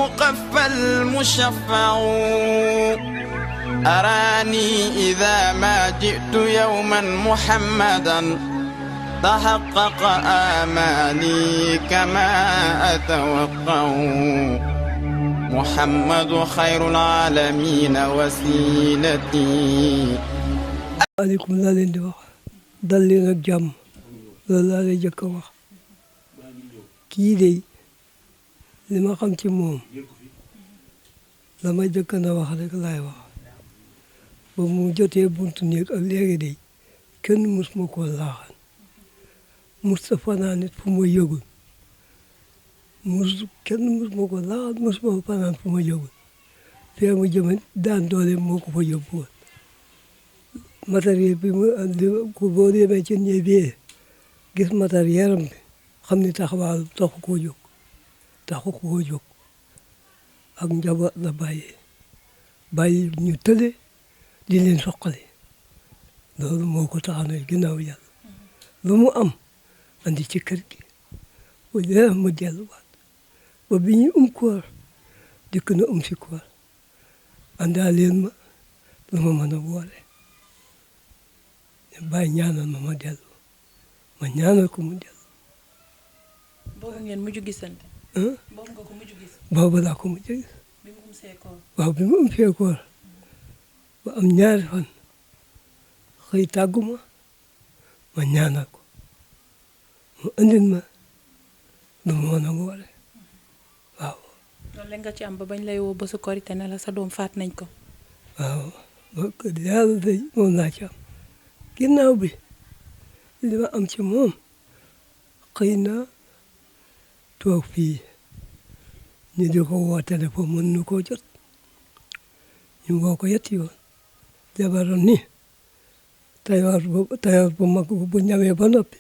المقفى المشفع أراني إذا ما جئت يوما محمدا تحقق آمالي كما أتوقع محمد خير العالمين وسيلتي. عليكم لا leen di wax dal leen ak jàmm loolu laa lay jëkk a wax kii de li ma xam ci moom la ma jëkk na wax rek laay wax ba mu jotee buntu néeg ak léegi de kenn mus ma koo laaxal mus ta fanaan nit fu ma yëgul kenn mus ma ko laaxal mus ma fanaan fu ma yëgul fee mu jëman daan doole moo ko fa yóbbu woon matériel bi ku boo demee ci ñebe bi gis matériel am bi xam ni taxawaalu taxu koo jóg ak njaboot la bàyyi ñu tële di leen soqali loolu moo ko tax na ginnaaw yàlla lu mu am andi ci kër gi bu dee mu delluwaat ba bi ñu koor dikk na si koor andaa leen ma lu ma mën a boole bàyyi ñaanal ma dellu ma ñaanal ko mu dellu. boobu ngeen mujj gisante. boobu nga ko mujj gis. boobu laa ko mujj gis. bi mu see koor. waaw bi mu see koor ba am ñaari fan xëy tàggu ma ñaanal ko mu andil ma lu ma mën a boole waaw. loolu la nga ci am ba bañ lay woo ba su korite ne la sa doom faat nañ ko. waaw ba ko yàlla day moom laa ci am. ginnaaw bi li ma am ci moom xëy na toog fii ñu di ko woo téléphone mën nu koo jot ñu woo ko yetti yoon jabaroon ni tayoor bu mag bu ñawee ba noppi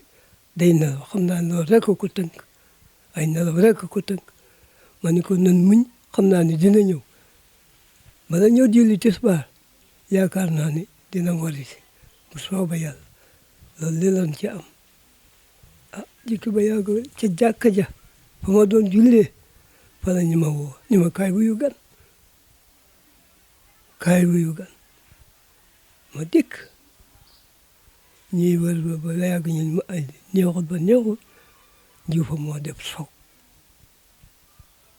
day nelaw xam naa loolu rek ko tënk ay nelaw rek ko tënk ma ni ko nan muñ xam naa ni dina ñëw bala ñëw julli tisbaar yaakaar naa ni dina wari si bu sooba yàlla loolu li lan ci am jikki ba yàgg ca jàkka ja fa ma doon jullee fa la ñu ma woo ñu ma kaay wuyu gan ma dikk ñuy wër ba yàgg ñu ma ay neexul ba neexul Juufa moo def soog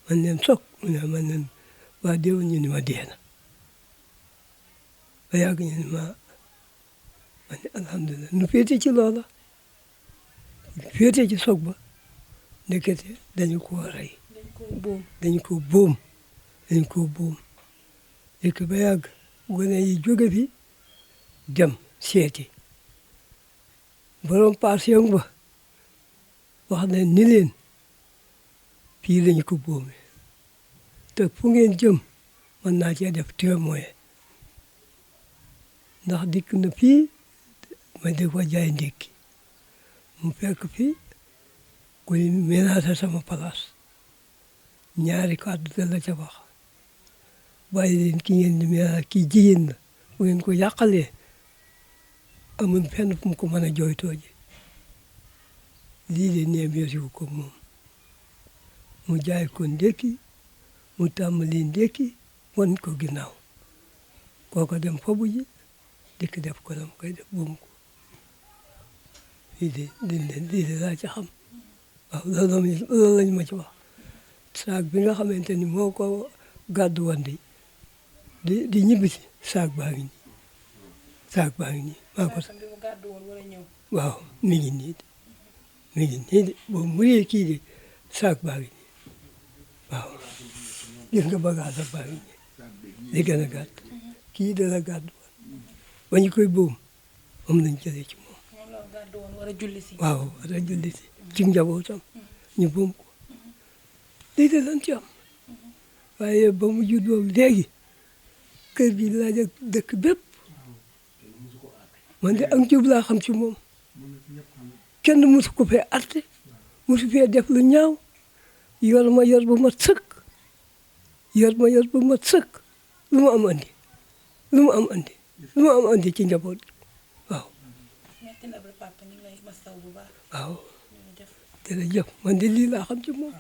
man leen soog mu ne man leen waa deew ñu ni ma deena ba yàgg ñu ni ma ne alhamdulilah nu féete ci loola féete ci soog ba ndekete dañu koo rey dañu ko boom dëkk ba yàgg gone yi jóge fi dem seeti borom pension ba wax na ni leen fii lañu ko boome te fu ngeen jëm mën naa cee def témoin ndax dikk na fii ma di ko jaay ndékki mu fekk fii kuy ménage sama place ñaari kàddu da la ca wax bàyyi leen ki ngeen di ménage kii jigéen la bu ngeen ko yàqalee amul fenn fu mu ko mën a jooytoo ji lii de neem yosiwu ko moom mu jaay ko ndékki mu tàmbali ndékki wan ko ginnaaw kooko dem fobu ji dikk def ko dam koy def buum ko lii de laa ci xam waaw loolu lañ ma ci wax saak bi nga xamante ni moo ko gàddu woon di ñibbisi saak baa ngi nii maa ko waaw mi ngi nii de boobu mu ree kii de saak baa ngi nii waaw gis nga bagage baa ngi nii li gën a gàtt kii da la gàddu woon ba ñu koy boom moom lañ jëlee ci moom waaw war a julli si ci njabootam ñu boom ko lii de lañ ci am waaye ba mu juddoo léegi kër gi laaj ak dëkk bépp man de ak jub laa xam ci moom kenn musu ko fee atte musu fee def lu ñaaw yor ma yor ba mat sëkk lu mu am andi ci njaboot waaw waaw jërëjëf man de lii laa xam ci moom